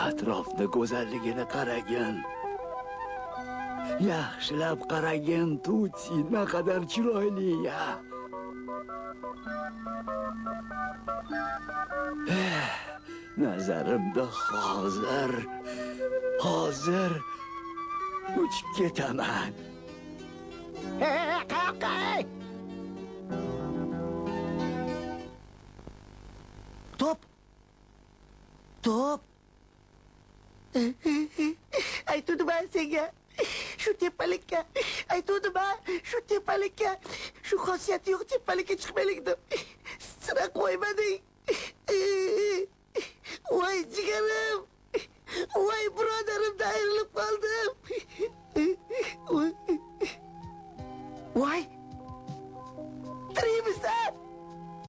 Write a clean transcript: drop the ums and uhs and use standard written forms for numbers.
Atrofni go'zalligini qaragin. Yaxshilab qaragin, Tuti, naqadar chiroyli ya. Nazarimda hozir uchib ketaman. Qayoqqa? To'p. To'p. Aytuvdim senga. Shu tepalikka. Aytuvdim shu tepalikka. Shu xosiyati yo'q tepalikka chiqmaylik deb. Sira qo'ymading.